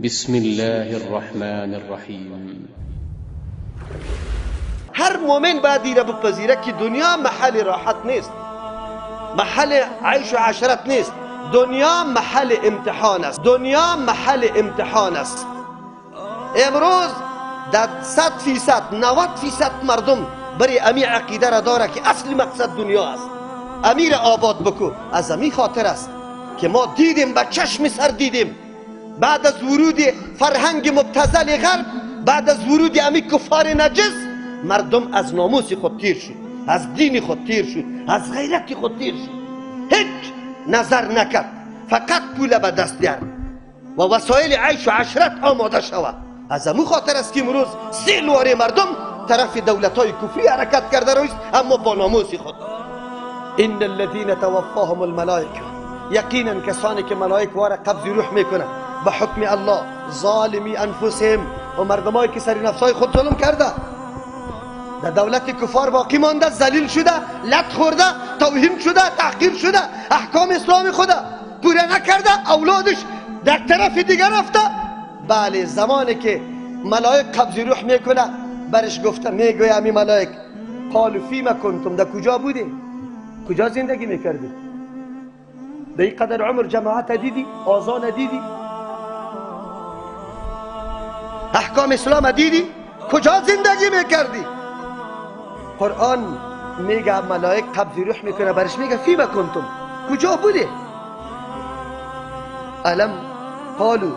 بسم الله الرحمن الرحیم. هر مؤمن باید ایره بپذیره که دنیا محل راحت نیست، محل عیش و عشرت نیست، دنیا محل امتحان است، دنیا محل امتحان است. امروز در 100% 90% مردم برای امی عقیده را داره که اصل مقصد دنیا است، امیر آباد بکو. از امی خاطر است که ما دیدیم، به چشم سر دیدیم، بعد از ورود فرهنگ مبتذل غرب، بعد از ورود امی کفار نجس، مردم از ناموس خود تیر شد، از دین خود تیر شد، از غیرت خود تیر شد. هیچ نظر نکرد، فقط پول به دست بیار و وسایل عیش و عشرت آماده شود. از امو خاطر است که امروز سیلوار مردم طرف دولت های کفری حرکت کرده رویست، اما با ناموس خود. ان الذين توفاهم الملائکه، یقینا کسانی که ملائک واره قبض روح میکنه به حکم الله، ظالمی انفسهم، و مردمایی که سر نفسای خود ظلم کرده، در دولت کفار باقی مانده، ذلیل شده، لط خورده، توهین شده، تحقیر شده، احکام اسلام خود پوره نکرده، اولادش در طرف دیگر رفته. بله، زمانی که ملائک قبض روح میکنه، برش گفته، میگوی امی ملائک، قالوا فیما کنتم، در کجا بودیم؟ کجا زندگی میکردی؟ در این قدر عمر جماعت دیدی؟ آذان دیدی؟ احکام اسلام دیدی؟ کجا زندگی میکردی؟ قرآن میگه ملائک قبض روح میکنه، برش میگه فیما کنتم، کجا بودی؟ الم قالوا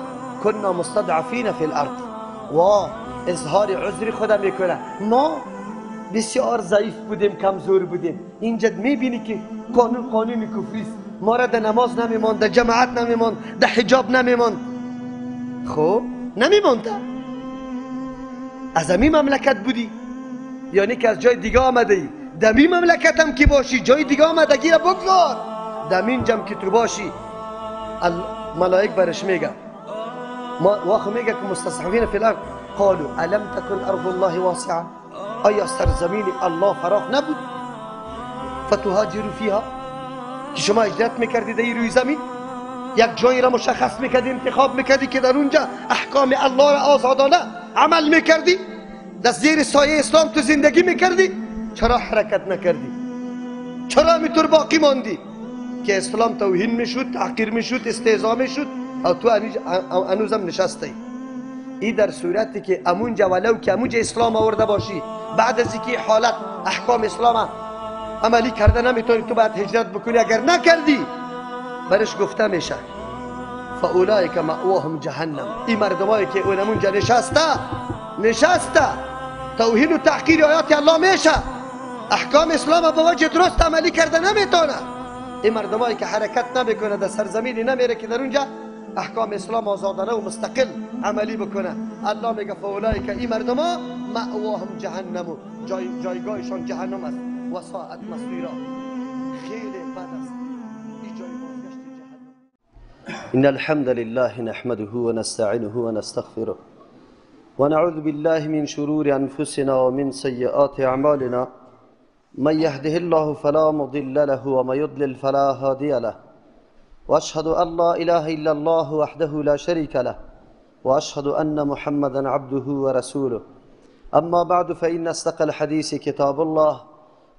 كنا مستضعفین فی الارض. و اظهار عذر خدا میکنه، ما بسیار ضعیف بودیم، کمزور بودیم. اینجا میبینی که قانون قانون کفری است، ما را در نماز نمیماند، در جماعت نمیماند، در حجاب نمیماند. خب نمیماند، از امی مملکت بودی، یعنی که از جای دیگه آمده ای. دمی مملکت هم که باشی، جای دیگه آمدگی را بگذار، دمین جم که تو باشی. ملائک برش میگه، واخو میگه که مستضعفین فی الارض، قالوا الم تکن ارض الله واسعه، آیا سرزمین الله فراخ نبود؟ فتهاجروا فیها، که شما هجرت میکردید در روی زمین، یک جایی را مشخص میکردی، انتخاب میکردی که در اونجا احکام الله را آزادانه عمل میکردی، در زیر سایه اسلام تو زندگی میکردی. چرا حرکت نکردی؟ چرا میتور باقی ماندی که اسلام توهین میشد، تحقیر میشد، استهزا میشد، او تو هنوزم نشسته ای؟ ای در صورتی که امونجا ولو که امونجا اسلام آورده باشی، بعد از اینکه حالت احکام اسلام عملی کرده نمیتونی، تو باید هجرت بکنی. اگر نکردی، برش گفته میشه فاولئک مأواهم جهنم. این مردمایی که اونمونجا نشسته نشسته، توهین و تحقیر آیات الله میشه، احکام اسلام به وجه درست عملی کرده نمیتونه. این مردمایی که حرکت نمیکنه، در سرزمینی نمیره که در اونجا احکام اسلام آزادانه و مستقل عملی بکنه، الله میگه فاولئک، این مردما مأواهم جهنم، جایگاهشان جهنم است، و ساعت مصیرا، خیلی بد است این جای بازگشت جهنم. ان الحمد لله نحمده ونستعینه ونستغفره ونعوذ بالله من شرور انفسنا ومن سیئات اعمالنا، من يهده الله فلا مضل له ومن يضلل فلا هادي له، واشهد ان لا اله الا الله وحده لا شريك له، واشهد ان محمدا عبده ورسوله. اما بعد، فان اصدق الحديث كتاب الله،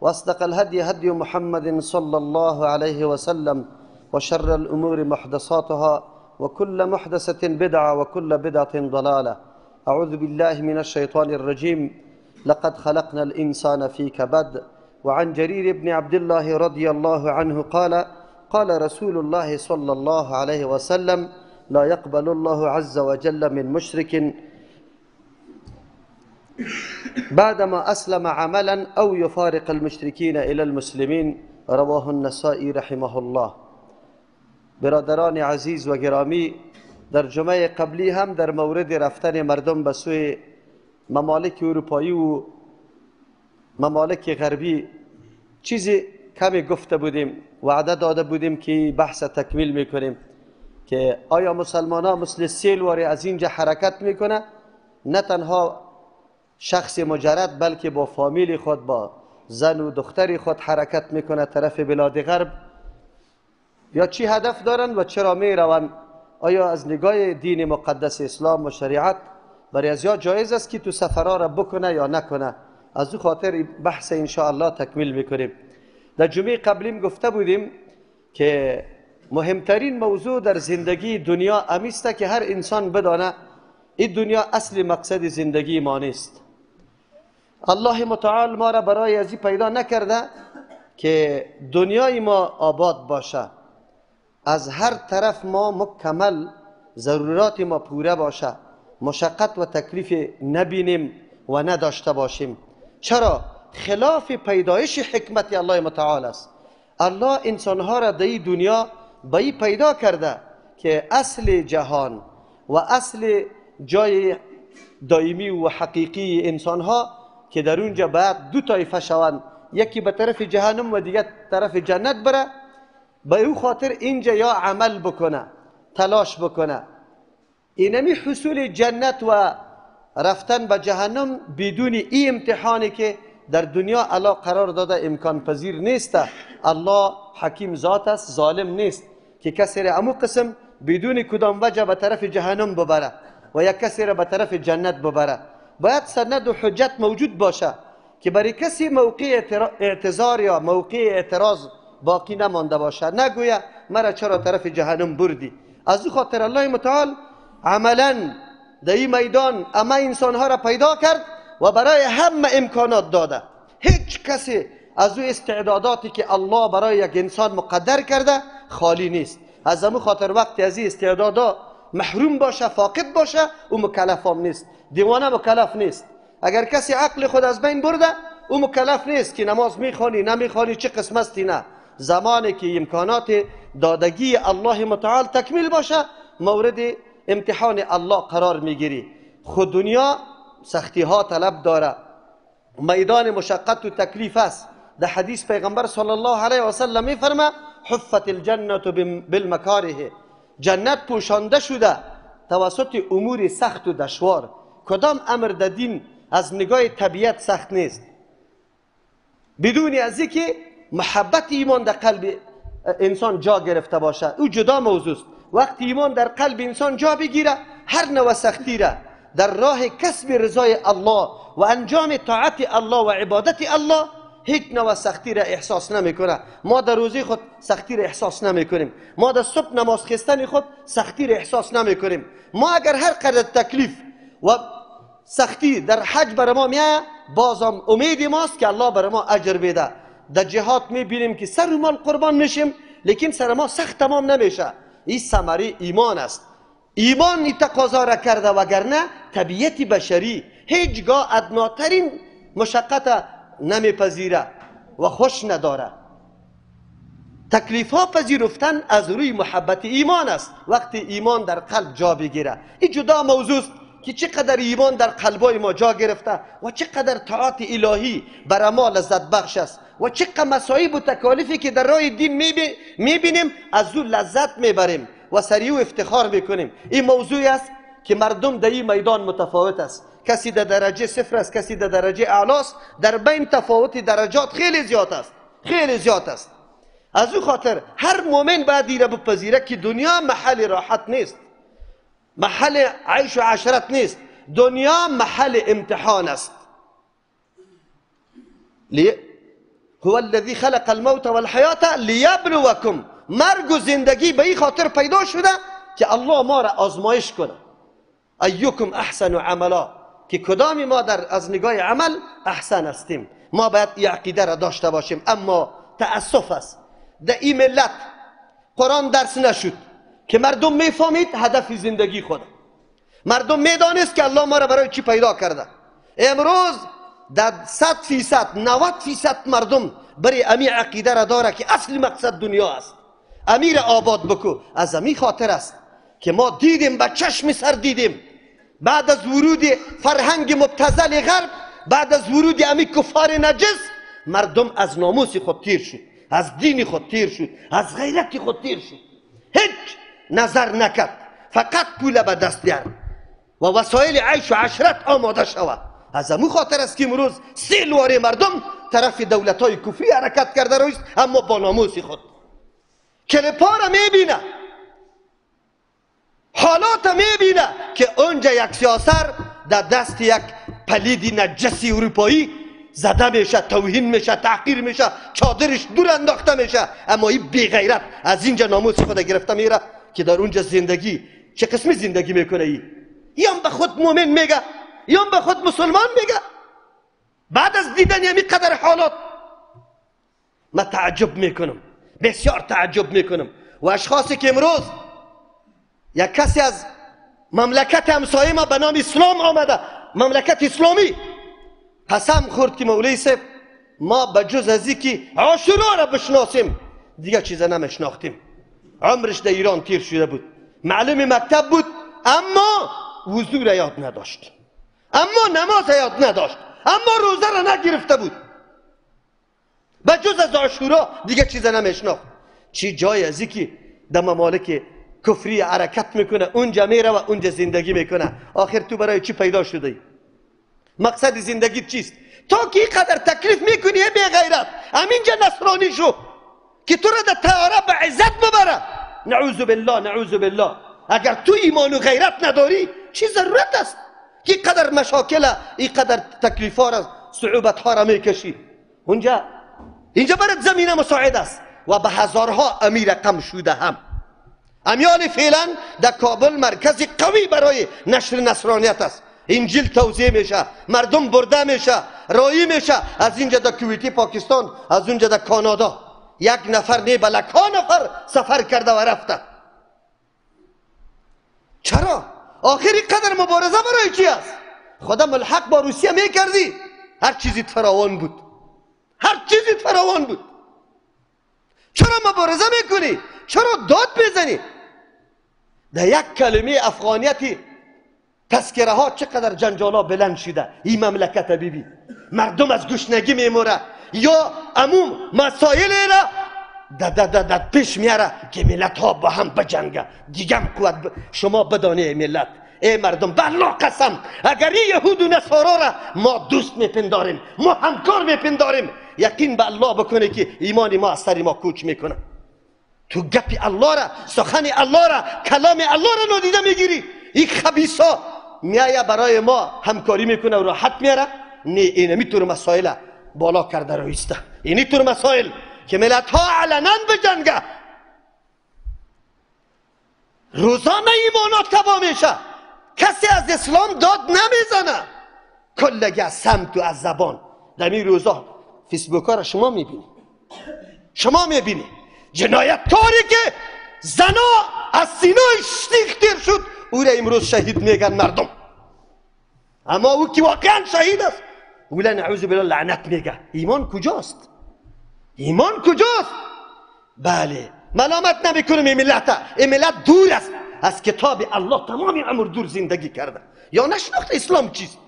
واصدق الهدي هدي محمد صلى الله عليه وسلم، وشر الامور محدثاتها، وكل محدثه بدعه، وكل بدعه ضلاله. اعوذ بالله من الشيطان الرجيم، لقد خلقنا الانسان في كبد. وعن جرير بن عبد الله رضي الله عنه قال: قال رسول الله صلى الله عليه وسلم: لا يقبل الله عز وجل من مشرك بعدما أسلم عملا أو يفارق المشركين إلى المسلمين. رواه النسائي رحمه الله. برادران عزیز و گرامی، در جمعه قبلی هم در مورد رفتن مردم به سوی ممالک اروپایی و ممالک غربی چیزی کمی گفته بودیم، وعده داده بودیم که بحث تکمیل میکنیم که آیا مسلمان ها مثل سیل واری از اینجا حرکت میکنه، نه تنها شخص مجرد بلکه با فامیل خود، با زن و دختر خود حرکت میکنه طرف بلاد غرب، یا چی هدف دارن و چرا میروند؟ آیا از نگاه دین مقدس اسلام و شریعت برای از یا جایز است که تو سفرها را بکنه یا نکنه؟ از او خاطر بحث انشاءالله تکمیل میکنیم. در جمعه قبلیم گفته بودیم که مهمترین موضوع در زندگی دنیا امیست که هر انسان بدانه این دنیا اصل مقصد زندگی ما نیست. الله متعال ما را برای ازی پیدا نکرده که دنیای ما آباد باشه، از هر طرف ما مکمل ضرورات ما پوره باشه، مشقت و تکلیف نبینیم و نداشته باشیم. چرا؟ خلاف پیدایش حکمت الله متعال است. الله انسانها را در دنیا به این پیدا کرده که اصل جهان و اصل جای دائمی و حقیقی انسانها که در اونجا باید دو طایفه شوند، یکی به طرف جهنم و دیگر طرف جنت بره. به او خاطر اینجا یا عمل بکنه، تلاش بکنه، اینمی حصول جنت و رفتن به جهنم بدون ای امتحانی که در دنیا الله قرار داده امکان پذیر نیست. الله حکیم ذات است، ظالم نیست که کسی را امو قسم بدون کدام وجه به طرف جهنم ببره و یک کسی را به طرف جنت ببره. باید سند و حجت موجود باشه که برای کسی موقع اعتذار یا موقع اعتراض باقی نمانده باشه، نگویه مرا چرا طرف جهنم بردی. از او خاطر الله متعال عملا در این میدان اما انسانها را پیدا کرد و برای همه امکانات داده. هیچ کسی از او استعداداتی که الله برای یک انسان مقدر کرده خالی نیست. از امو خاطر وقتی از این استعدادا محروم باشه، فاقد باشه، او مکلف هم نیست. دیوانه مکلف نیست. اگر کسی عقل خود از بین برده او مکلف نیست که نماز میخوانی نمیخوانی چه قسم استی. نه، زمانی که امکانات دادگی الله متعال تکمیل باشه مورد امتحان الله قرار میگیری. خود دنیا سختی ها طلب داره، میدان مشقت و تکلیف است. در حدیث پیغمبر صلی الله علیه و سلم میفرما حفت الجنة بالمکاره، جنت پوشانده شده توسط امور سخت و دشوار. کدام امر در دین از نگاه طبیعت سخت نیست؟ بدون از اینکه محبت ایمان در قلب انسان جا گرفته باشه، او جدا موضوع است. وقتی ایمان در قلب انسان جا بگیره هر نوع سختی را در راه کسب رضای الله و انجام طاعت الله و عبادت الله هیچ نوع سختی را احساس نمیکنه. ما در روزه خود سختی را احساس نمیکنیم، ما در صبح نماز خواندن خود سختی را احساس نمیکنیم. ما اگر هر قدر تکلیف و سختی در حج بر ما میاد بازم امید ماست که الله بر ما اجر بده. در جهاد میبینیم که سر مال قربان میشیم لیکن سر ما سخت تمام نمیشه. این ثمره ایمان است. ایمان این تقاضا را کرده، وگرنه طبیعت بشری هیچگاه ادناترین مشقت نمیپذیره و خوش نداره. تکلیف ها پذیرفتن از روی محبت ایمان است. وقتی ایمان در قلب جا بگیره، این جدا موضوع است که چقدر ایمان در قلبای ما جا گرفته و چقدر طاعت الهی بر ما لذت بخش است و چقدر مصائب و تکالیفی که در راه دین میبینیم از او لذت میبریم و سریع و افتخار میکنیم. این موضوعی است که مردم در این میدان متفاوت است. کسی در درجه صفر است، کسی در درجه اعلاست. در بین تفاوت درجات خیلی زیاد است، خیلی زیاد است. از او خاطر هر مؤمن باید این را بپذیره که دنیا محل راحت نیست، محل عیش و عشرت نیست، دنیا محل امتحان است. هو الذي خلق الموت والحیات لیبلوکم. مرگ و زندگی به این خاطر پیدا شده که الله ما را آزمایش کنه. ایکم احسن عملا، که کدام ما در از نگاه عمل احسن هستیم. ما باید این عقیده را داشته باشیم. اما تأسف است در این ملت قرآن درس نشد که مردم میفهمید هدف زندگی خود. مردم میدانست که الله ما را برای چی پیدا کرده. امروز در 100% 90% مردم برای امی عقیده را داره که اصل مقصد دنیا است، امیر آباد بکو. از امی خاطر است که ما دیدیم، به چشم سر دیدیم، بعد از ورود فرهنگ مبتذل غرب، بعد از ورود امی کفار نجس، مردم از ناموس خود تیر شد، از دین خود تیر شد، از غیرت خود تیر شد. هیچ نظر نکرد، فقط پول به دست بیار و وسایل عیش و عشرت آماده شود. از امو خاطر است که امروز سیلوار مردم طرف دولت های کفری حرکت کرده رویست، اما با ناموس خود. کلپا را میبینه، حالات میبینه که اونجا یک سیاسر در دست یک پلیدی نجسی اروپایی زده میشه، توهین میشه، تحقیر میشه، چادرش دور انداخته میشه، اما این بی غیرت از اینجا ناموس خود گرفته میره که در اونجا زندگی چه قسمی زندگی میکنه. ای هم به خود مؤمن میگه، ای هم به خود مسلمان میگه. بعد از دیدن یمی قدر حالات من تعجب میکنم، بسیار تعجب میکنم. و اشخاصی که امروز یک کسی از مملکت همسایه ما به نام اسلام آمده، مملکت اسلامی، قسم خورد که مولوی صاحب ما به جز از اینکه عاشورا را بشناسیم دیگه چیز نمیشناختیم. عمرش در ایران تیر شده بود، معلم مکتب بود، اما وضو را یاد نداشت، اما نماز یاد نداشت، اما روزه را نگرفته بود. به جز از عاشورا دیگه چیز نمیشناخت. چی جای از اینکه در ممالک کفری حرکت میکنه، اونجا میره و اونجا زندگی میکنه. آخر تو برای چی پیدا شده ای؟ مقصد زندگی چیست؟ تا که اینقدر تکلیف میکنی بی غیرت، همینجا نصرانی شو که تو را در طیاره به عزت ببره. نعوذ بالله، نعوذ بالله. اگر تو ایمان و غیرت نداری چی ضرورت است که اینقدر مشاکل، اینقدر تکلیف ها را، صعوبت ها را میکشی؟ اونجا اینجا برات زمینه مساعد است و به هزارها امیر کم شده هم. امیال فعلا در کابل مرکز قوی برای نشر نصرانیت است. انجیل توزیع میشه، مردم برده میشه، رایی میشه، از اینجا در کویتی پاکستان، از اونجا در کانادا. یک نفر نه بلکه ها نفر سفر کرده و رفته. چرا؟ آخر قدر مبارزه برای چی است؟ خدا ملحق با روسیه میکردی، هر چیزی فراوان بود، هر چیزی فراوان بود. چرا مبارزه میکنی؟ چرا داد میزنی؟ در یک کلمه افغانیتی تذکره ها چقدر جنجالا بلند شده. این مملکت بیبی مردم از گشنگی میموره یا عموم مسائل را در پیش میاره که ملت ها با هم بجنگه. دیگه هم قوت شما بدانه ملت، ای مردم، به الله قسم اگر این یهود و نصارا را ما دوست میپنداریم، ما همکار میپنداریم، یقین به الله بکنه که ایمان ما از سر ما کوچ میکنه. تو گپی الله را، سخن الله را، کلام الله را نادیده میگیری. این خبیثا میایه برای ما همکاری میکنه و راحت میاره. نه، اینمی طور مسائل بالا کرده رویسته، اینی طور مسائل که ملت ها علنا بجنگه، روزانه ایمانات تباه میشه، کسی از اسلام داد نمیزنه، کلگی از سمت و از زبان. در این روزا فیسبوک ها را شما میبینی، شما میبینی جنایتکاری که زنا از سینه‌اش سیخ تیر شد او را امروز شهید میگن مردم، اما او که واقعا شهید است او را نعوذ بالله لعنت میگه. ایمان کجاست؟ ایمان کجاست؟ بله، ملامت نمیکنم این ملت، این ملت دور است از کتاب الله، تمام عمر دور زندگی کرده، یا نشناخت اسلام چیست،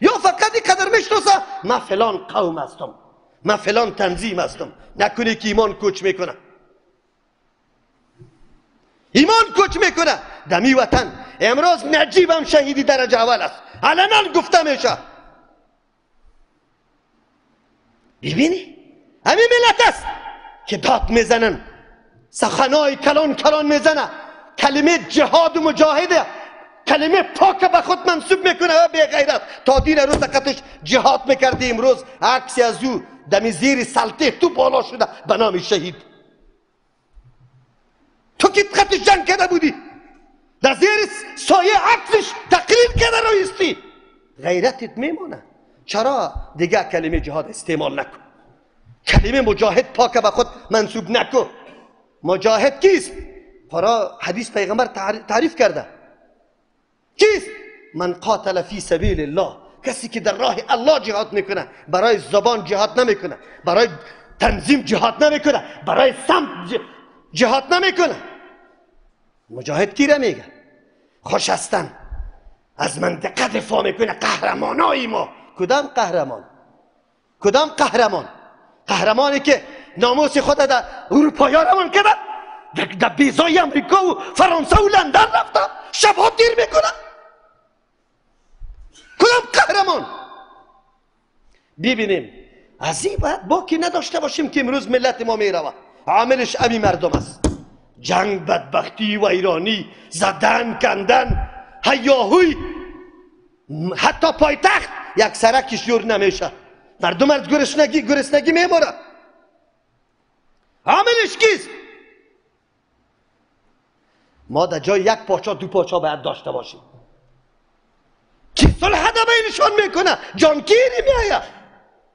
یا فقط اینقدر میشناسه من فلان قوم هستم، من فلان تنظیم هستم. نکنه که ایمان کوچ میکنه، ایمان کوچ میکنه. دمی وطن امروز نجیب هم شهیدی درجه اول است، علنا گفته میشه. ببینی همین ملت است که داد میزنن، سخنای کلان کلان میزنه، کلمه جهاد و مجاهده، کلمه پاک به خود منسوب میکنه و بی غیرت. تا دین روز قطش جهاد میکردی، امروز عکسی از او دمی زیر سلطه تو بالا شده به نام شهید. تو که قطش جنگ کرده بودی، در زیر سایه عکسش تقریر کرده رویستی، غیرتت میمانه. چرا دیگه کلمه جهاد استعمال نکن، کلمه مجاهد پاک به خود منسوب نکن. مجاهد کیست؟ قرآن حدیث پیغمبر تعریف کرده کیست؟ من قاتل فی سبیل الله، کسی که در راه الله جهاد میکنه، برای زبان جهاد نمیکنه، برای تنظیم جهاد نمیکنه، برای سمت جهاد نمیکنه. مجاهد کی را میگه؟ خوش هستن از منطقه دفاع میکنه، قهرمانای ما. کدام قهرمان؟ کدام قهرمان؟ قهرمانی که ناموس خود در اروپا روان کرده، در بیزای امریکا و فرانسه و لندن رفته، شبها تیر میکنه. کدام قهرمان؟ ببینیم از این باید باکی نداشته باشیم که امروز ملت ما میروه، عاملش امی مردم است. جنگ، بدبختی، ویرانی، زدن، کندن، هیاهوی، حتی پایتخت یک سرکش جور نمیشه. مردم از گرسنگی میموره. عاملش کیست؟ ما در جای یک پاچا دو پاچا باید داشته باشیم. کی صلح در بینشان میکنه؟ جانگیری میآید.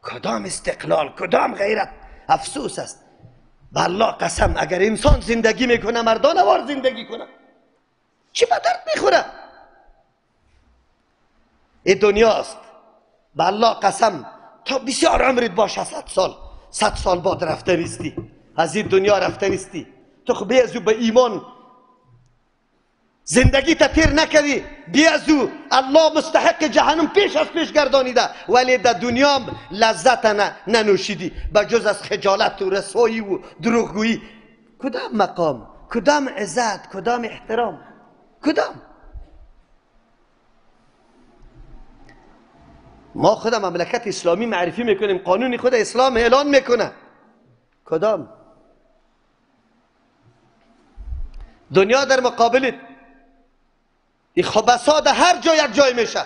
کدام استقلال، کدام غیرت؟ افسوس است. به الله قسم اگر انسان زندگی میکنه مردانه وار زندگی کنه، چی به درد میخوره؟ این دنیاست. به الله قسم تا بسیار عمرت باشه، 100 سال، 100 سال بعد رفته نیستی، از این دنیا رفته نیستی. تو خب بی از او به ایمان زندگی تا تیر نکردی، بی از او الله مستحق جهنم پیش از پیش گردانیده، ولی در دنیا لذت ننوشیدی به جز از خجالت و رسوایی و دروغگویی. کدام مقام، کدام عزت، کدام احترام، کدام؟ ما خود مملکت اسلامی معرفی میکنیم، قانون خود اسلام اعلان میکنه. کدام؟ دنیا در مقابلت این خبثا در هر جای یک جای میشه،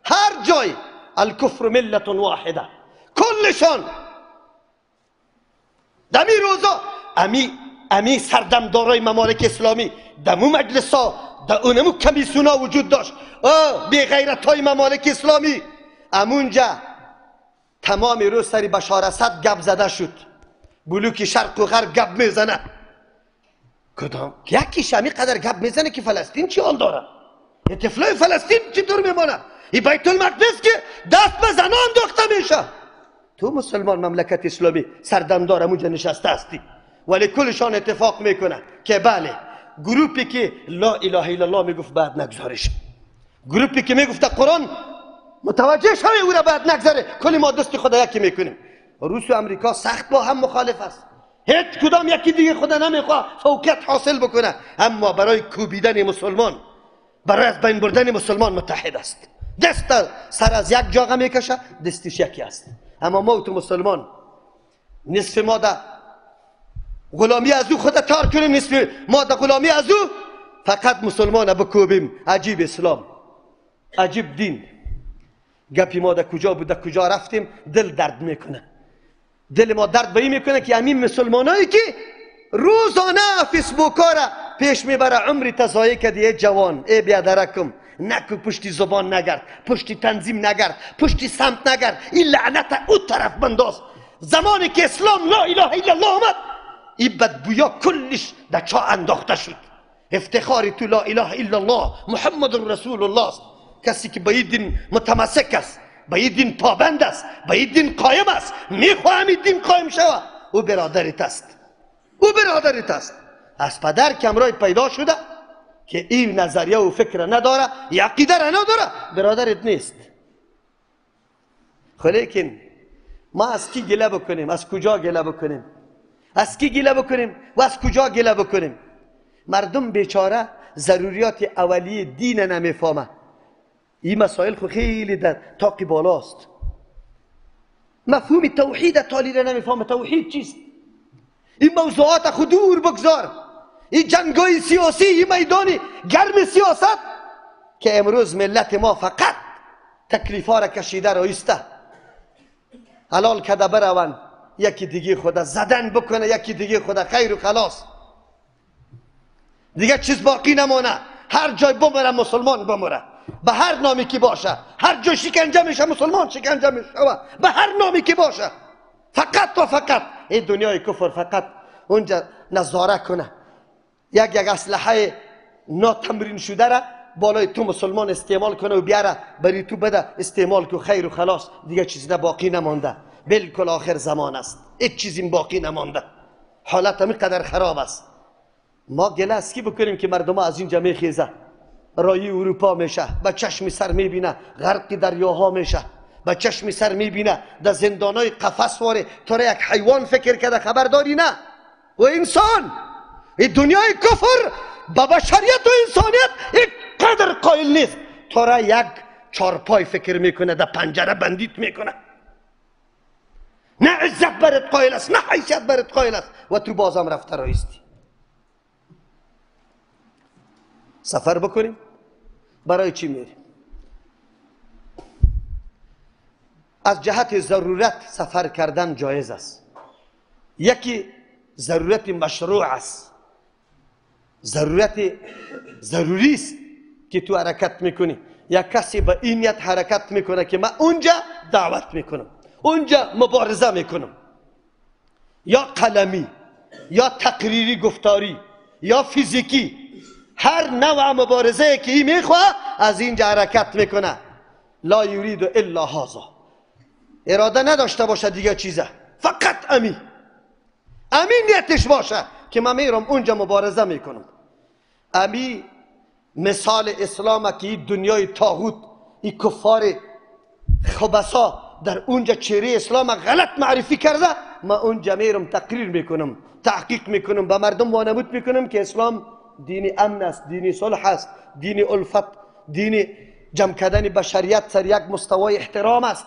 هر جای. الکفر ملت واحده، کلشان دمی روزا امی سردمدارای ممالک اسلامی دمو مجلسا در اونمو کمیسونا وجود داشت. بی غیرت های ممالک اسلامی امونجا تمام روز سری بشار اسد گپ زده شد. بلوک شرق و غرب گپ میزنه. کدام یکیش همی قدر گپ میزنه که فلسطین چی حال داره، طفلای فلسطین چطور میمانه، این بیت المقدس که دست به زنان انداخته میشه. تو مسلمان مملکت اسلامی سردمدار امونجا نشسته هستی، ولی کلشان اتفاق میکنه که بله گروپی که لا اله الا الله میگفت بعد نگذارش، گروپی که میگفت قرآن متوجه شوی او را بعد نگذاره، کلی ما دست خدا یکی میکنیم. روس و امریکا سخت با هم مخالف است، هیچ کدام یکی دیگه خدا نمیخواه فوقیت حاصل بکنه، اما برای کوبیدن مسلمان، برای از بین بردن مسلمان متحد است. دست سر از یک جاغه میکشه، دستش یکی است. اما ما تو مسلمان نصف ما در غلامی از او خدا تار کنیم، نصف ما در غلامی از او فقط مسلمان بکوبیم. عجیب اسلام، عجیب دین. گپی ما در کجا بود، در کجا رفتیم؟ دل درد میکنه، دل ما درد به این میکنه که همین مسلمانایی که روزانه فیسبوک ها را پیش میبره، عمری تضایع کردی ای جوان، ای بیادرکم، نکو پشتی زبان نگرد، پشتی تنظیم نگرد، پشتی سمت نگرد، این لعنت او طرف بنداز. زمانی که اسلام لا اله الا الله آمد، این بدبویا کلش در چاه انداخته شد. افتخار تو لا اله الا الله محمد رسول الله است. کسی که به این دین متمسک است، به این دین پابند است، به این دین قایم است، میخواهم این دین قایم شود، او برادرت است، او برادرت است. از پدر که امرای پیدا شده که این نظریه و فکر نداره، عقیده را نداره، برادرت نیست. لیکن ما از کی گله بکنیم؟ از کجا گله بکنیم؟ از کی گله بکنیم و از کجا گله بکنیم؟ مردم بیچاره ضروریات اولیه دین نمیفهمه. این مسائل خو خیلی در تاقی بالاست. مفهوم توحید تالی را نمیفهمه. توحید چیست؟ این موضوعات خود دور بگذار. این جنگای سیاسی، این میدان گرم سیاست که امروز ملت ما فقط تکلیفا را کشیده رایسته، حلال کده بروند، یکی دیگه خود زدن بکنه، یکی دیگه خود خیر و خلاص، دیگه چیز باقی نمانه. هر جای بمره مسلمان بمره، به هر نامی که باشه، هر جای شکنجه میشه مسلمان شکنجه میشه، به هر نامی که باشه. فقط و فقط این دنیای کفر فقط اونجا نظاره کنه، یک یک اسلحه ناتمرین شده را بالای تو مسلمان استعمال کنه و بیاره برای تو بده استعمال که خیر و خلاص، دیگه چیزی نه باقی نمانده. بالکل آخر زمان است، هیچ چیزی باقی نمانده، حالت همی قدر خراب است. ما گله از کی بکنیم که مردم از اینجا میخیزه، رای اروپا میشه، به چشم سر میبینه، غرق دریاها میشه، به چشم سر میبینه، در زندانای قفس واره تو را یک حیوان فکر کرده، خبرداری نه و انسان. این دنیای کفر به بشریت و انسانیت یک قدر قائل نیست، تو را یک چارپای فکر میکنه، در پنجره بندیت میکنه، نه عزت برت قائل است، نه حیثیت برت قائل است، و تو بازم رفته رایستی. سفر بکنیم. برای چی میریم؟ از جهت ضرورت سفر کردن جایز است. یکی ضرورت مشروع است، ضرورت ضروری است که تو حرکت میکنی. یک کسی به این نیت حرکت میکنه که من اونجا دعوت میکنم، اونجا مبارزه میکنم، یا قلمی یا تقریری گفتاری یا فیزیکی، هر نوع مبارزه که این میخواه از اینجا حرکت میکنه. لا یرید الا هذا، اراده نداشته باشه دیگه چیزه، فقط امی نیتش باشه که من میرم اونجا مبارزه میکنم. امی مثال اسلام که این دنیای طاغوت، این کفار خبثا در اونجا چهره اسلام غلط معرفی کرده، من اونجا میرم تقریر میکنم، تحقیق میکنم، به مردم وانمود میکنم که اسلام دین امن است، دین صلح است، دین الفت، دین جمع کردن بشریت سر یک مستوای احترام است.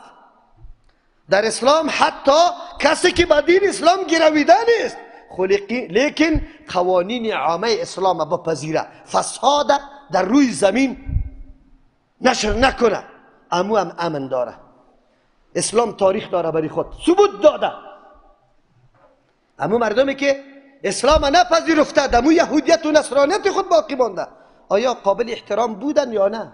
در اسلام حتی کسی که به دین اسلام گرویده نیست، لیکن قوانین عامه اسلام بپذیره، فساد در روی زمین نشر نکنه، امو هم امن داره. اسلام تاریخ داره برای خود، ثبوت داده. امو مردمی که اسلام نپذیرفته، دمو یهودیت و نصرانیت خود باقی مانده، آیا قابل احترام بودن یا نه؟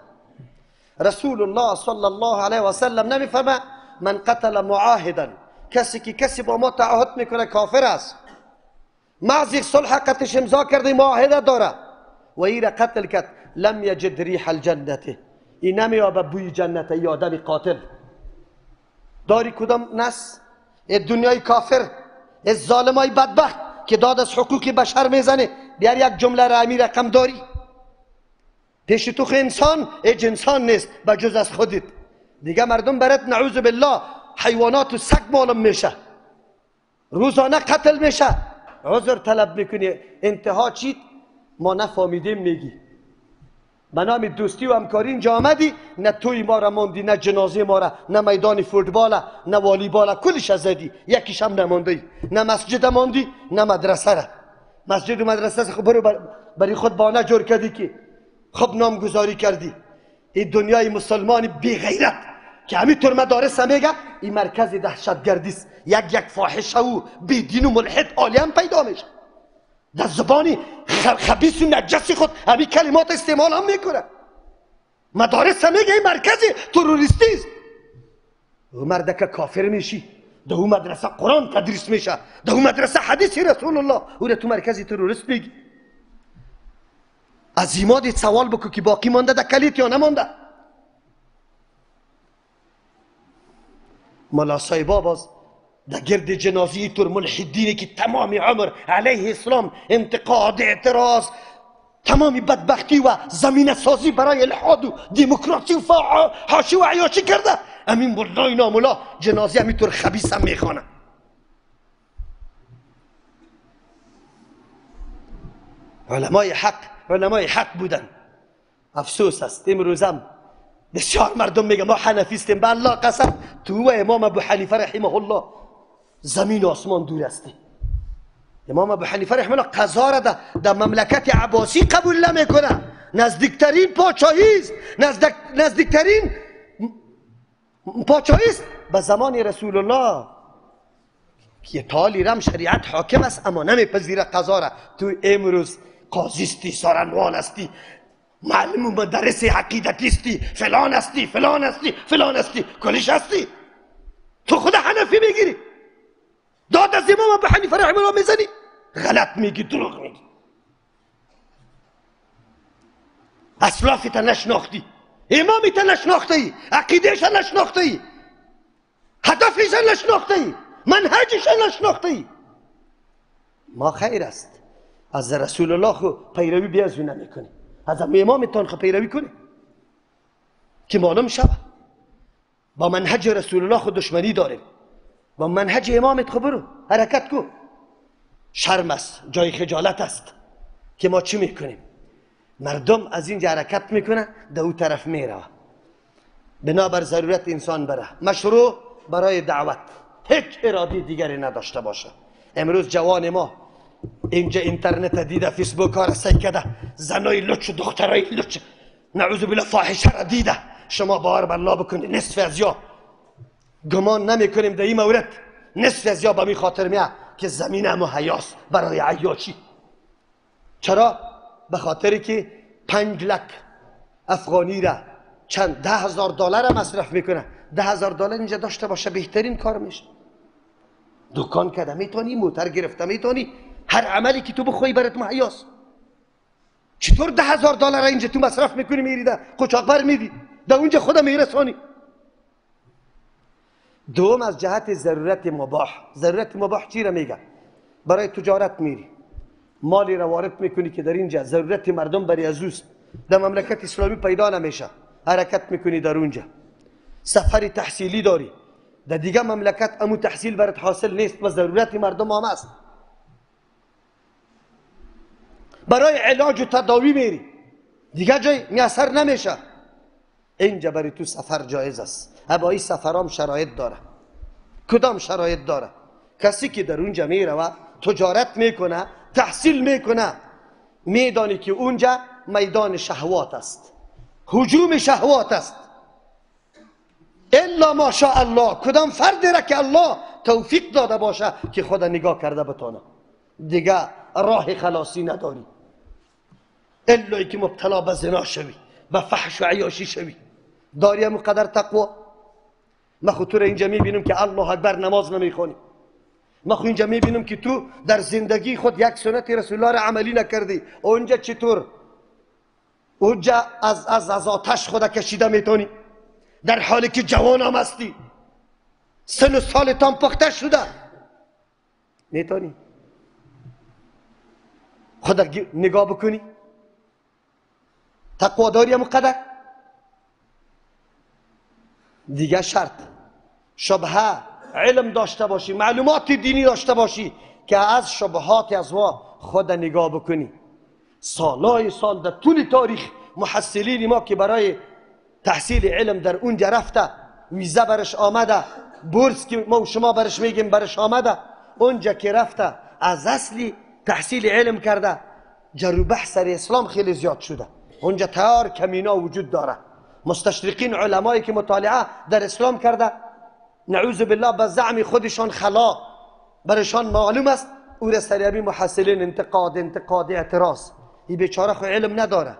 رسول الله صلی الله علیه و سلم نمیفرمه من قتل معاهدا، کسی که کسی با ما تعهد میکنه کافر است. معزی صلح قتش امضا کرده، معاهده داره و ای را قتل کرد، لم یجد ریح الجنت، این نمیابه بوی جنت. ای آدم قاتل داری کدام نس؟ ای دنیای کافر، ای ظالمای بدبخت که داد از حقوق بشر میزنه، بیار یک جمله را امی رقم داری پیش تو خو انسان ایج انسان نیست بجز از خودت. دیگه مردم برات نعوذ بالله حیوانات و سگ معلوم میشه، روزانه قتل میشه، عذر طلب میکنی، انتها چیت ما نفهمیدیم میگی. به نام دوستی و همکاری اینجا آمدی، نه توی ما را ماندی، نه جنازه ما را، نه میدان فوتبال، نه والیبال، کلش زدی، یکیش هم نماندی، نه مسجد ماندی، نه مدرسه را. مسجد و مدرسه خب برو برای خود بانه جور کردی که خب نامگذاری کردی. این دنیای مسلمان بی غیرت که همینطور مدارس میگه این مرکز دهشتگردی است، یک فاحشه و بی دین و ملحد عالی هم پیدا میشه، در زبانی خبیث و نجس خود همین کلمات استعمال هم میکنه. مدارس هم میگه این مرکز تروریستی است. او مردک کافر میشی، در او مدرسه قرآن تدریس میشه، در او مدرسه حدیث رسول الله، او را تو مرکز تروریست میگی. از ایماد سوال بکو که باقی مانده در کلیت یا نمانده. ملا صاحبا باز در گرد جنازی تر ملحدینی که تمام عمر علیه اسلام انتقاد، اعتراض، تمام بدبختی و زمینه سازی برای الحاد و دموکراسی و حاشی و عیاشی کرده، امین ملای نامولا جنازی همینطور خبیث هم میخوانه. علمای حق، علمای حق بودن. افسوس است امروزم بسیار مردم میگه ما حنفیستیم. به الله قسم تو و امام ابو حنیفه رحمه الله زمین و آسمان دور هستی. امام ابو حنیفه رحمه الله قضا را در مملکت عباسی قبول نمیکنه. نزدیکترین پادشاهی است، نزدیکترین پادشاهی است به زمان رسول الله که تالی رم شریعت حاکم است، اما نمیپذیره قضا را. تو امروز قاضی استی، سارنوال هستی، معلم و مدرس عقیدتی استی، فلان هستی، فلان هستی، فلان هستی، کلش هستی. تو خود حنفی میگیری، داد از امام ابو حنیفه رحمه الله میزنی، غلط میگی، دروغ میگی، اسلافت نشناختی، امامیت نشناختی، عقیدهش نشناختی، هدفش نشناختی، منهجش نشناختی. ما خیر است از رسول الله خو پیروی بیازو نمیکنی، از امامتان خو پیروی کنی که معلوم شود با منهج رسول الله خو دشمنی داریم، با منهج امامت خو برو حرکت کو. شرم است، جای خجالت است که ما چی میکنیم. مردم از اینجا حرکت میکنه در او طرف میره. بنابر ضرورت انسان بره مشروع برای دعوت، هیچ اراده دیگری نداشته باشه. امروز جوان ما اینجا اینترنت دیده، فیسبوک ها را سی کده، زنای لچ و دخترای لچ نعوذ بالله فاحشه را دیده. شما باور بالله بکنید نصف از یا گمان نمیکنیم در این مورد، نصف از یا به می خاطر میه که زمین مهیاست برای عیاشی. چرا؟ به خاطر که 5 لک افغانی را چند 10,000 دلار مصرف میکنه. 10,000 دلار اینجا داشته باشه بهترین کار میشه. دکان کده میتونی، موتر گرفته میتونی، هر عملی که تو بخوای برات مهیاست. چطور 10,000 دلار اینجا تو مصرف میکنی، میری ده قاچاقبر میدی، در اونجا خدا میرسانی. دوم از جهت ضرورت مباح. ضرورت مباح چی را میگه؟ برای تجارت میری، مالی را وارد میکنی که در اینجا ضرورت مردم برای از اوست، در مملکت اسلامی پیدا نمیشه، حرکت میکنی در اونجا. سفر تحصیلی داری، در دیگه مملکت امو تحصیل برات حاصل نیست و ضرورت مردم هم است. برای علاج و تداوی میری، دیگه جای میسر نمیشه، اینجا برای تو سفر جایز است. ابا این سفرام شرایط داره. کدام شرایط داره؟ کسی که در اونجا میره تجارت میکنه، تحصیل میکنه، میدانی که اونجا میدان شهوات است، هجوم شهوات است. الا ما شاء الله، کدام فردی را که الله توفیق داده باشه که خدا نگاه کرده بتانه، دیگه راه خلاصی نداری الا که مبتلا به زنا شوی، به فحش و عیاشی شوی. داری مقدر تقوا؟ ما خود تو را اینجا میبینم که الله اکبر نماز نمیخوانی. ما خود اینجا میبینم که تو در زندگی خود یک سنت رسول الله را عملی نکردی. اونجا چطور؟ اونجا از آتش خود کشیده میتونی، در حالی که جوان هم هستی، سن و سالتان پخته شده، میتونی خود نگاه بکنی؟ تقوا داری مقدر؟ دیگه شرط شبهه علم داشته باشی، معلومات دینی داشته باشی که از شبهات از وا خود نگاه بکنی. سالای سال در طول تاریخ محصلین ما که برای تحصیل علم در اونجا رفته، ویزه برش آمده، بورس که ما و شما برش میگیم برش آمده، اونجا که رفته از اصلی تحصیل علم کرده، جر و بحث سر اسلام خیلی زیاد شده. اونجا تیار کمینا وجود داره، مستشرقین علمایی که مطالعه در اسلام کرده، نعوذ بالله به زعم خودشان خلا برشان معلوم است، او را سریابی محصلین انتقاد انتقاد اعتراض. این بیچاره خو علم نداره،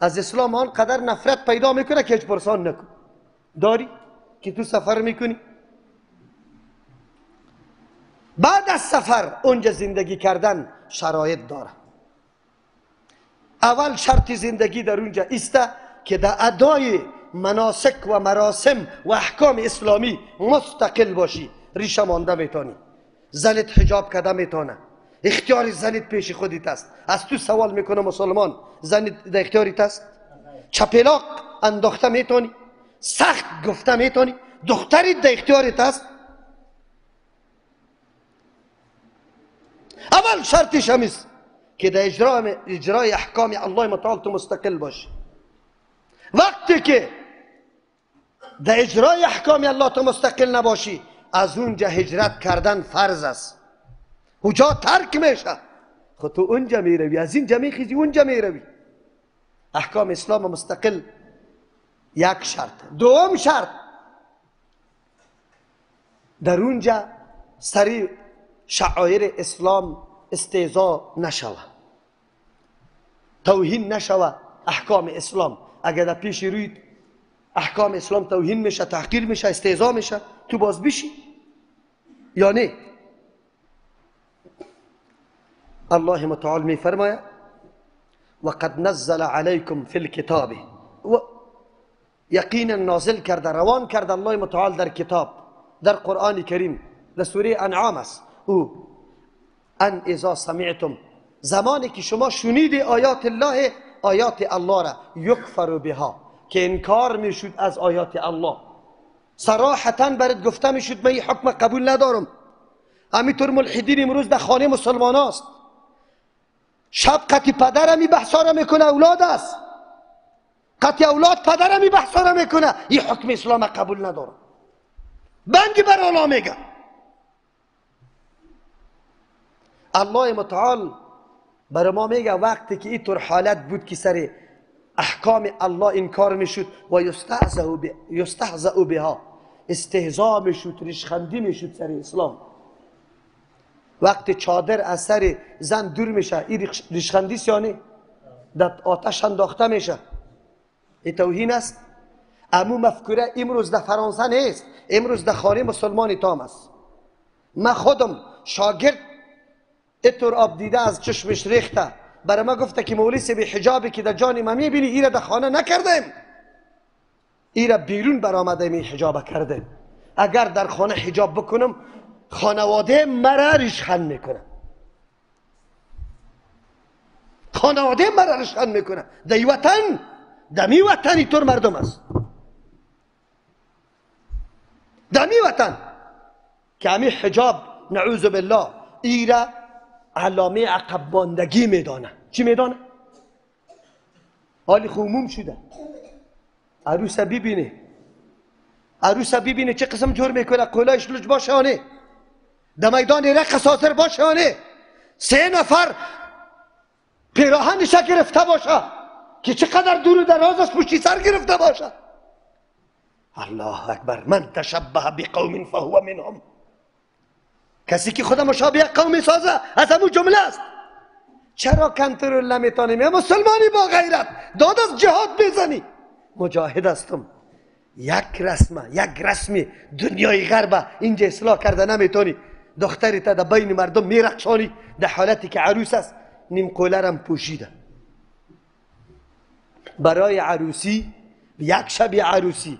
از اسلام آن قدر نفرت پیدا میکنه که هیچ پرسان نکن. داری که تو سفر میکنی، بعد از سفر اونجا زندگی کردن شرایط داره. اول شرط زندگی در اونجا است که در ادای مناسک و مراسم و احکام اسلامی مستقل باشی. ریشه مانده میتونی، زنت حجاب کده میتونه، اختیار زنت پیش خودت است. از تو سوال میکنه مسلمان، زنت در اختیارت است؟ چپلاق انداخته میتونی، سخت گفته میتونی، دخترت در اختیارت است؟ اول شرطش هم است که در اجرای احکام الله متعال تو مستقل باشی. وقتی که در اجرای احکام الله تو مستقل نباشی، از اونجا هجرت کردن فرض است. اونجا ترک میشه، خود تو اونجا میروی، از اینجا میخیزی اونجا میروی. احکام اسلام مستقل یک شرط. دوم شرط، در اونجا سری شعائر اسلام استهزا نشوه، توهین نشوه احکام اسلام. اگر در پیش روی احکام اسلام توهین میشه، تحقیر میشه، استهزا میشه، تو باز بشی یا نه؟ الله متعال میفرماید وقد نزل علیکم فی الکتاب، و یقینا نازل کرده، روان کرده الله متعال در کتاب، در قرآن کریم، در سوره انعام است. او ان اذا سمعتم، زمانی که شما شنید آیات الله، آیات الله را، یکفر بها، که انکار میشد از آیات الله، صراحتا برات گفته میشد من این حکم قبول ندارم. همینطور ملحدین امروز در خانه مسلمان است، شب قطی پدرم این بحثا را میکنه، اولاد است، قطی اولاد پدرم این بحثا را میکنه، این حکم اسلام قبول ندارم، بندی بر الله میگه. الله متعال برای ما میگه وقتی که اینطور حالت بود که سر احکام الله انکار میشد و یستهزأ بها، استهزا میشد، ریشخندی میشد سر اسلام. وقتی چادر از سر زن دور میشه، این ریشخندی یعنی در آتش انداخته میشه، این توهین است. امو مفکوره امروز در فرانسه نیست، امروز در خانه مسلمان تام است. من خودم شاگرد اتور آب دیده از چشمش ریخته، برای ما گفته که مولوی بی حجابی که در جان ما میبینی ایره در خانه نکردیم، ایره بیرون برآمدیم، این حجاب کردیم. اگر در خانه حجاب بکنم خانواده مرا ریشخند میکنه، خانواده مرا ریشخند میکنه. در وطن، دمی وطن اینطور مردم است، دمی وطن که همی حجاب نعوذ بالله ایره علامه عقب ماندگی میدانه. چی میدانه؟ حالی خموم شده. عروس ببینه، عروس ببینه چه قسم جور میکنه، قولایش لج باشه آنه، در میدان رقص حاضر باشه آنه، 3 نفر پیراهنش گرفته باشه که چقدر دور و دراز است، پشتی سر گرفته باشه. الله اکبر. من تشبه بقوم فهو منهم. کسی که خود مشابه قوم سازه از همون جمله است. چرا کنترل نمیتونیم؟ مسلمانی با غیرت داد از جهاد بزنی. مجاهد هستم. یک رسمه، یک رسمی دنیای غربه اینجا اصلاح کرده نمیتونی. دختری تا در بین مردم میرقصانی در حالتی که عروس است، نیم قوله پوشیده. برای عروسی، یک شب عروسی،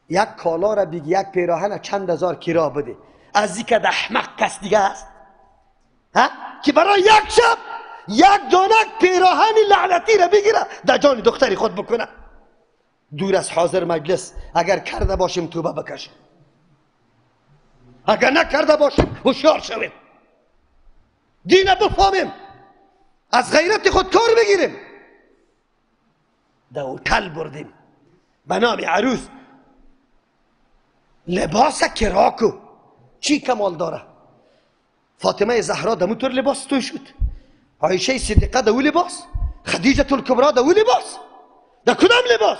یک کالا را بگی، یک پیراهن چند هزار کرا بده. از این که احمق کس دیگه است ها؟ که برای یک شب یک دانک پیراهن لعنتی را بگیره در جان دختری خود بکنه. دور از حاضر مجلس اگر کرده باشیم توبه بکشیم، اگر نکرده باشیم هوشیار شویم، دین بفهمیم، از غیرت خود کار بگیریم. در هتل بردیم به نام عروس، لباس کراکو چی کمال داره؟ فاطمه زهرا دمو طور لباس توی شد، عایشه صدیقه دو لباس، خدیجه الکبرا دو لباس. در کدام لباس؟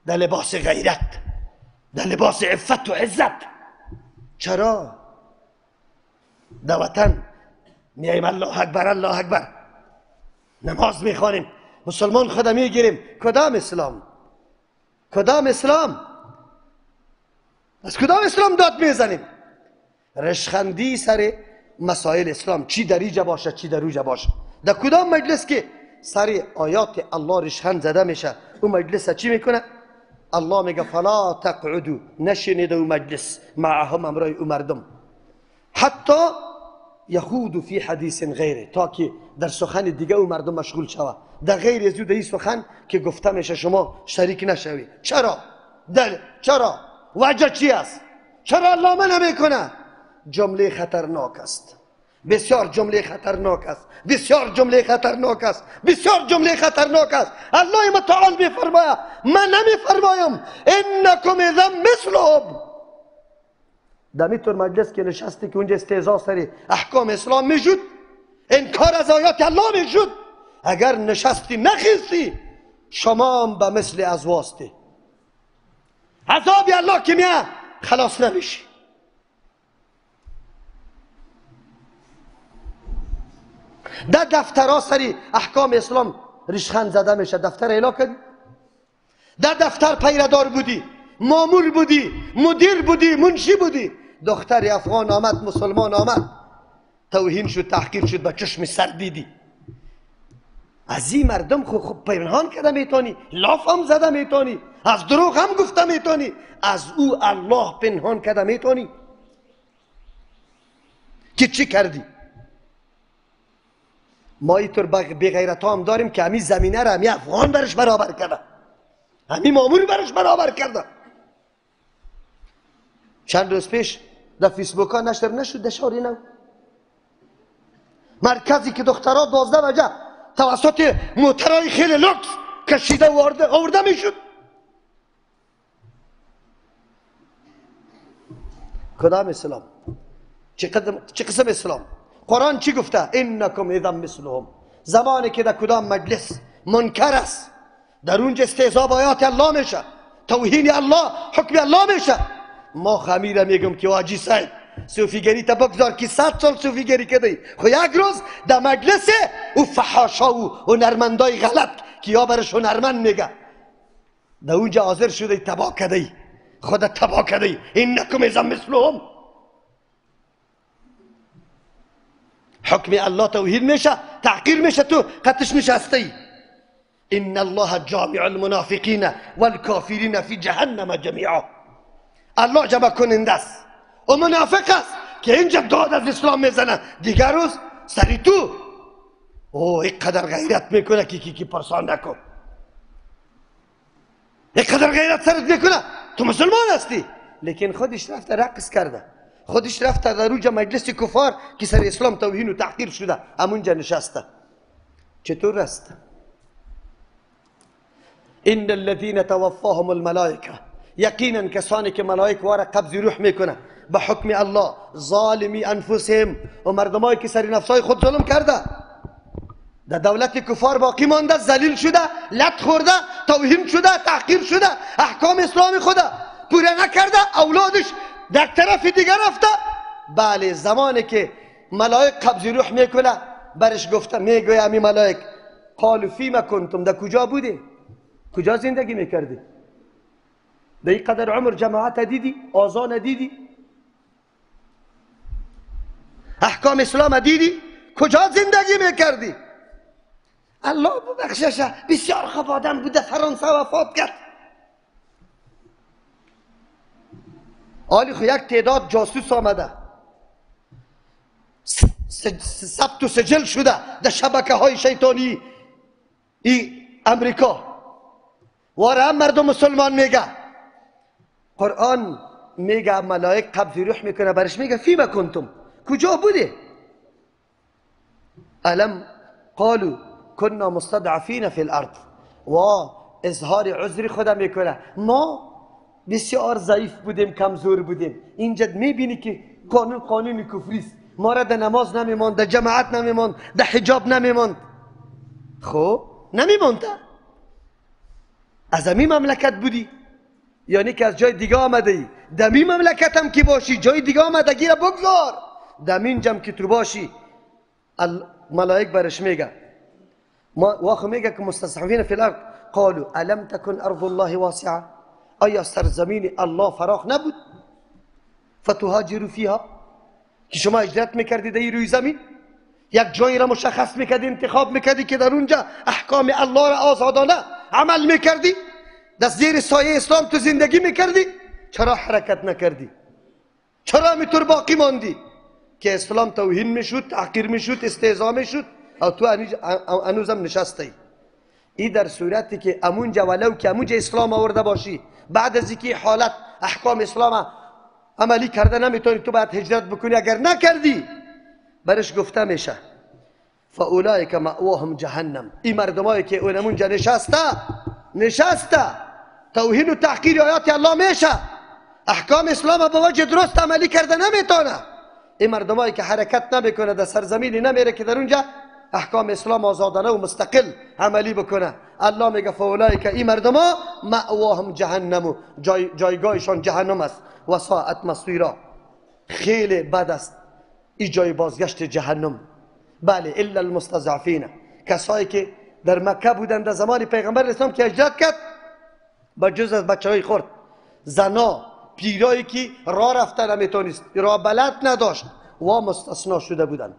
در لباس غیرت، در لباس عفت و عزت. چرا؟ در وطن میایم الله اکبر الله اکبر نماز میخوانیم، مسلمان خود میگیریم. کدام اسلام؟ کدام اسلام؟ از کدام اسلام داد میزنیم؟ رشخندی سر مسائل اسلام، چی در اینجا باشه چی در اونجا باشه. در کدام مجلس که سر آیات الله رشخند زده میشه، اون مجلس چی میکنه؟ الله میگه فلا تقعدوا، نشینید او مجلس معهم، امرای او مردم، حتی یخوض فی حدیث غیره، تا که در سخن دیگه او مردم مشغول شوه، در غیر از او در این سخن که گفته میشه شما شریک نشوی. چرا؟ دل چرا؟ وجه چی است؟ چرا الله منع میکنه؟ جمله خطرناک است، بسیار جمله خطرناک است، بسیار جمله خطرناک است، بسیار جمله خطرناک است. الله متعال میفرماید، من نمیفرمایم، انکم اذا مثلهم. در مجلس که نشستی که اونجا استهزا سر احکام اسلام میشد، انکار از آیات الله میشد، اگر نشستی نخیستی شما هم به مثل از واسطه عذاب الله که میاد خلاص نمیشی. در دفترها سری احکام اسلام ریشخند زده میشه، دفتر اعلا کردی، در دفتر پیردار بودی، مامور بودی، مدیر بودی، منشی بودی، دختر افغان آمد، مسلمان آمد، توهین شد، تحقیر شد، با چشم سر دیدی. از این مردم خب پنهان کرده میتونی، لاف هم زده میتونی، از دروغ هم گفته میتونی، از او الله پنهان کرده میتونی که چی کردی؟ ما اینطور بی غیرت هم داریم که همین زمینه را همین افغان برش برابر کرده، همین مامور برش برابر کرده. چند روز پیش در فیسبوک ها نشر نشد در شهر نو، مرکزی که دخترها 12 بجه توسط موترهای خیلی لوکس کشیده و آورده میشد. کدام اسلام؟ چه قسم اسلام؟ قرآن چی گفته؟ انکم اذا مثلهم. زمانی که در کدام مجلس منکر است، در اونجا استهزاء با آیات الله میشه، توهین الله، حکم الله میشه، ما خمیره میگم که واجی صاحب صوفیگری تا بگذار که 100 سال صوفیگری کردی، خو یک روز در مجلس او فحاشا و هنرمندای غلط که یا برش هنرمند میگه، در اونجا حاضر شده تباه کردی، خودت تباه کردی. انکم اذا مثلهم. حکم الله توهین میشه، تحقیر میشه، تو قطش نشستی. ان الله جامع المنافقین والکافرین فی جهنم جمیعا. الله جمع کننده است و منافق است که اینجا داد از اسلام میزنه، دیگر روز سری تو او اینقدر غیرت میکنه که کی پرسان نکن، اینقدر غیرت سرت میکنه، تو مسلمان هستی، لیکن خودش رفته رقص کرده، خودش رفته در اونجا مجلس کفار که سر اسلام توهین و تحقیر شده همونجا نشسته. چطور است؟ ان الذين توفاهم الملائکه، یقینا کسانی که ملائک واره قبض روح میکنه به حکم الله، ظالمی انفسهم، و مردمایی که سر نفسای خود ظلم کرده، در دولت کفار باقی مانده، ذلیل شده، لط خورده، توهین شده، تحقیر شده، احکام اسلام خود پوره نکرده، اولادش در طرف دیگر رفته. بله، زمانی که ملائک قبض روح میکنه، برش گفته، میگوی امی ملائک قالوا فیما کنتم، در کجا بودی؟ کجا زندگی میکردی؟ در این قدر عمر جماعت دیدی؟ آذان دیدی؟ احکام اسلام دیدی؟ کجا زندگی میکردی؟ الله ببخششه، بسیار خوب آدم بوده، فرانسه وفات کرد. آلی خو یک تعداد جاسوس آمده، ثبت و سجل شده در شبکه های شیطانی ای امریکا. واره هم مردم مسلمان میگه، قرآن میگه ملائک قبض روح میکنه، برش میگه فیما کنتم، کجا بودی؟ الم قالوا كنا مستضعفین فی الارض. و اظهار عذر خدا میکنه، ما بسیار ضعیف بودیم، کمزور بودیم. اینجا میبینی که قانون قانون کفری است، ما را در نماز نمیماند، در جماعت نمیماند، در حجاب نمیماند. خب نمیماند، از امی مملکت بودی، یعنی که از جای دیگه آمده ای. دمی مملکت هم که باشی، جای دیگه آمدگی را بگذار، دمین جم که تو باشی. ملائک برش میگه، واخو میگه که مستضعفین فی الارض قالوا الم تکن ارض الله واسعه، آیا سرزمین الله فراخ نبود؟ فتهاجروا فیها، که شما هجرت میکردید در روی زمین، یک جایی را مشخص میکردی، انتخاب میکردی که در اونجا احکام الله را آزادانه عمل میکردی، در زیر سایه اسلام تو زندگی میکردی. چرا حرکت نکردی؟ چرا همینطور باقی ماندی که اسلام توهین میشد، تحقیر میشد، استهزا میشد، او تو هنوزم نشستی؟ ای در صورتی که امونجا ولو که امونجا اسلام آورده باشی، بعد از اینکه حالت احکام اسلام عملی کرده نمیتونی، تو باید هجرت بکنی. اگر نکردی برش گفته میشه فاولئک مأواهم جهنم. این مردمایی که اونمونجا نشسته توهین و تحقیر آیات الله میشه، احکام اسلام به وجه درست عملی کرده نمیتونه، این مردمایی که حرکت نمیکنه، در سرزمینی نمیره که در اونجا احکام اسلام آزادانه و مستقل عملی بکنه، الله میگه فاولئک، این مردما مأواهم جهنم، جایگاهشان جهنم است، و ساعت مصیرا، خیلی بد است این جای بازگشت جهنم. بله، الا المستضعفین، کسایی که در مکه بودن در زمان پیغمبر اسلام که هجرت کرد، با جز از بچه های خرد، زنا، پیرایی که راه رفته نمیتونست، راه بلد نداشت، و مستثنا شده بودن.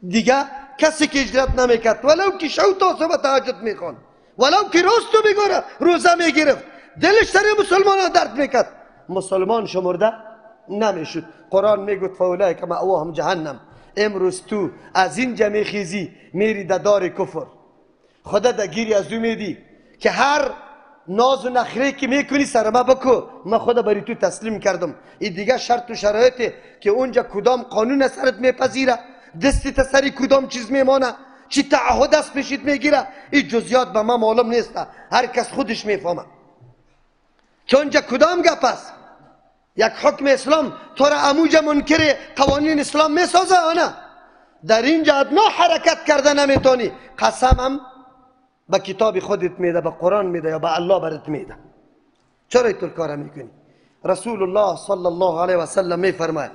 دیگه کسی که هجرت نمیکرد، ولو که شو تا صبح تهجد میخوان، ولو که روز تو میگوره روزه میگرفت، دلش سر مسلمان ها درد میکرد، مسلمان شمرده نمیشد. قرآن میگفت فاولئک مأواهم جهنم. امروز تو از اینجا میخیزی میری در دار کفر، خدا در گیری از او میدی که هر ناز و نخره که میکنی سر ما بکو، من خدا بری تو تسلیم کردم. این دیگه شرط و شرایطه که اونجا کدام قانون سرت میپذیره، دستی سری کدام چیز میمانه، چی تعهد است پیشت میگیره، این جزئیات به ما معلوم نیست، هر کس خودش میفهمه که اونجا کدام گپ است. یک حکم اسلام تو را اموجا منکر قوانین اسلام میسازه، نه در اینجا ادنا حرکت کرده نمیتونی، قسمم به کتاب خودت میده، به قرآن میده یا به الله برات میده. چرا اینطور کار میکنی؟ رسول الله صلی الله علیه و سلم میفرماید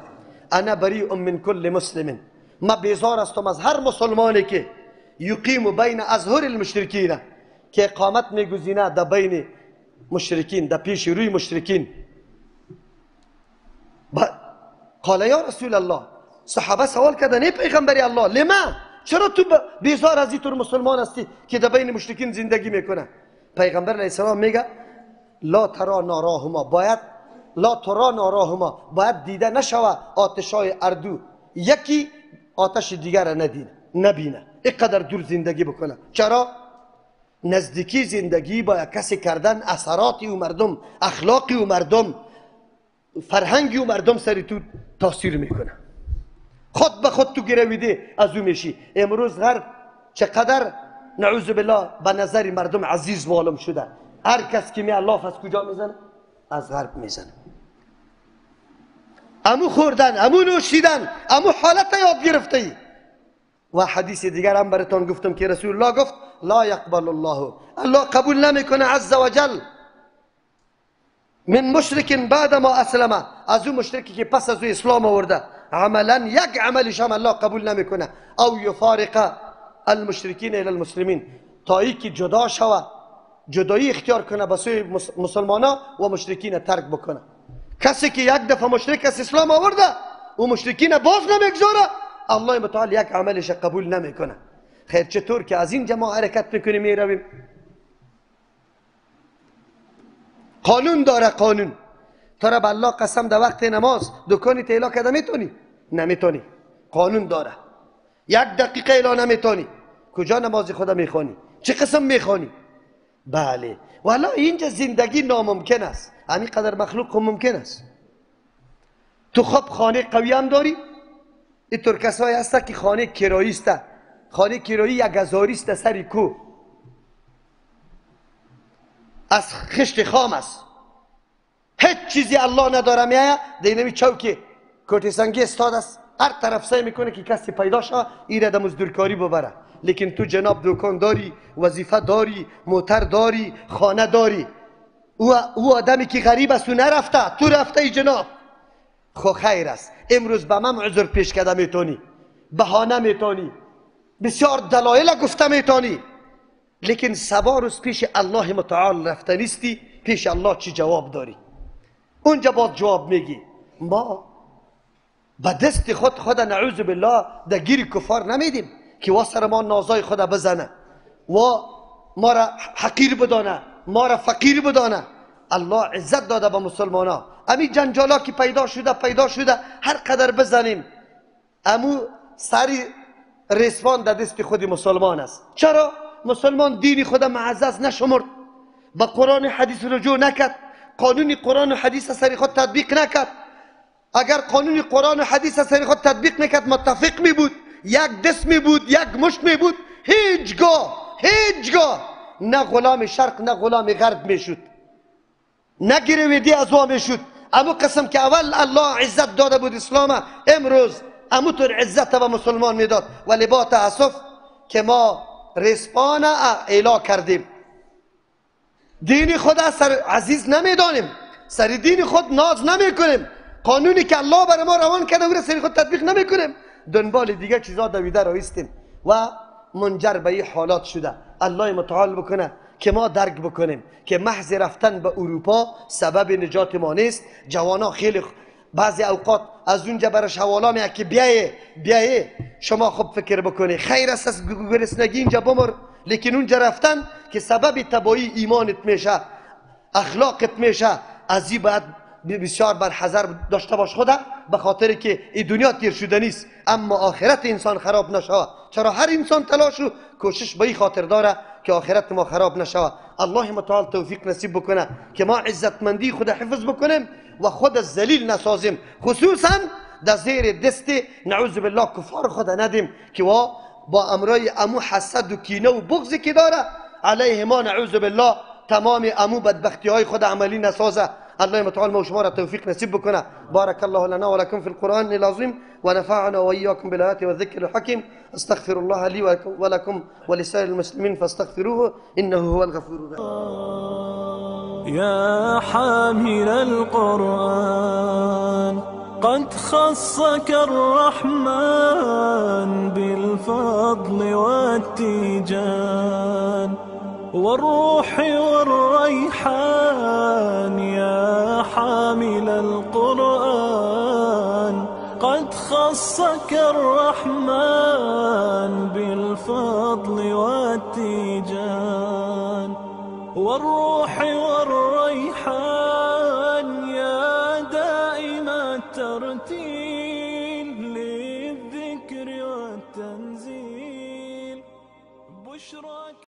انا بریء من کل مسلم، ما بیزار هستم از هر مسلمانی که یقیم بین اظهر المشرکین، که اقامت میگزینه در بین مشرکین، در پیش روی مشرکین. قال یا رسول الله، صحابه سوال کردن ای پیغمبر الله، لما، چرا تو بیزار از اینطور مسلمان هستی که در بین مشرکین زندگی میکنه؟ پیغمبر علیه السلام میگه لا ترا ناراهما، باید لا ترا ناراهما، باید دیده نشوه آتشای اردو، یکی آتش دیگر ندینه نبینه، اینقدر دور زندگی بکنه. چرا؟ نزدیکی زندگی با کسی کردن اثراتی و مردم، اخلاقی و مردم، فرهنگی و مردم سری تو تاثیر میکنه. خود به خود تو گرویده از او میشی. امروز غرب چقدر نعوذ بالله به نظر مردم عزیز معلوم شده. هر کس که می الله از کجا میزنه؟ از غرب میزنه. امو خوردن، امو نوشیدن، امو حالت یاد گرفته ای. و حدیث دیگر هم براتون گفتم که رسول الله گفت لا یقبل الله، الله قبول نمیکنه عز وجل من مشرک بعد ما اسلم، از او مشرکی که پس از او اسلام آورده عملا یک عملش هم الله قبول نمیکنه. او یفارق المشرکین الی المسلمین، تا ای که جدا شوه، جدایی اختیار کنه به سوی مسلمانا و مشرکین ترک بکنه. کسی که یک دفعه مشرک از اسلام آورده و مشرکین باز نمیگذاره، الله متعال یک عملش قبول نمیکنه. خیر چطور که از اینجا ما حرکت میکنیم میرویم، قانون داره، قانون ترا به الله قسم در وقت نماز دکانی اعلا کرده میتونی؟ نمیتونی. قانون داره، یک دقیقه اعلا نمیتونی. کجا نماز خدا میخوانی؟ چه قسم میخوانی؟ بله والا اینجا زندگی ناممکن است. همین قدر مخلوق ممکن است. تو خب خانه قوی هم داری، اینطور کسایی هست که خانه کرایی است، خانه کرایی یک هزاری است سر کو، از خشت خام است، هیچ چیزی الله نداره، میایه دینمی چوکی کوتی سنگی استاد است، هر طرف سعی میکنه که کسی پیدا شه ایره در مزدورکاری ببره. لیکن تو جناب دکان داری، وظیفه داری، موتر داری، خانه داری. او آدمی که غریب است و نرفته، تو رفته ای جناب. خو خیر است، امروز به من عذر پیش کرده میتونی، بهانه میتونی، بسیار دلایل گفته میتونی، لیکن سبا روز پیش الله متعال رفته نیستی، پیش الله چی جواب داری؟ اونجا باز جواب میگی ما به دست خود خود نعوذ بالله در گیر کفار نمیدیم که وا سر ما نازای خود بزنه و ما را حقیر بدانه، ما را فقیر بدانه. الله عزت داده به مسلمان ها. امی جنجالا که پیدا شده پیدا شده، هر قدر بزنیم امو سری ریسمان در دست خود مسلمان است. چرا؟ مسلمان دین خود معزز نشمرد، به قرآن حدیث رجوع نکرد، قانون قرآن و حدیث سری خود تطبیق نکرد. اگر قانون قرآن و حدیث سری خود تطبیق نکرد، متفق می بود، یک دست می بود، یک مشت می بود، هیچگاه هیچگاه نه غلام شرق نه غلام غرب می شد، نه گرویدی از وا می شد. امو قسم که اول الله عزت داده بود اسلام، امروز امو طور عزت به مسلمان میداد. ولی با تاسف که ما ریسپان اعلا کردیم، دین خود سر عزیز نمیدانیم، سر دین خود ناز نمیکنیم، قانونی که الله بر ما روان کرده او را سر خود تطبیق نمیکنیم، دنبال دیگه چیزا دویده رایستیم و منجر به این حالات شده. الله متعال بکنه که ما درک بکنیم که محض رفتن به اروپا سبب نجات ما نیست. جوانا خیلی بعضی اوقات از اونجا برش حوالا میاد که بیایه بیایه، شما خوب فکر بکنی خیر است از گرسنگی اینجا بمر، لیکن اونجا رفتن که سبب تباهی ایمانت میشه، اخلاقت میشه، از این باید بسیار بر حذر داشته باش خدا، به خاطر که این دنیا تیر شده نیست، اما آخرت انسان خراب نشود. چرا هر انسان تلاش و کوشش به این خاطر داره که آخرت ما خراب نشود. الله متعال توفیق نصیب بکنه که ما عزتمندی خود حفظ بکنیم و خود ذلیل نسازیم، خصوصا در زیر دست نعوذ بالله کفار خود ندیم که وا با امرای امو حسد و کینه و بغضی که داره علیه ما نعوذ بالله تمام امو بدبختی های خود عملی نسازه. الله متعال ما شما را توفیق نصیب بکنه. بارک الله لنا ولكم في القرآن العظیم ونفعنا وإياكم بالآيات والذكر الحكيم. استغفر الله لي ولكم ولسائر المسلمين فاستغفروه إنه هو الغفور الرحيم. يا حامل القرآن قد خصك الرحمن بالفضل والتيجان والروح والريحان. يا حامل القرآن قد خصك الرحمن بالفضل والتيجان والروح والريحان.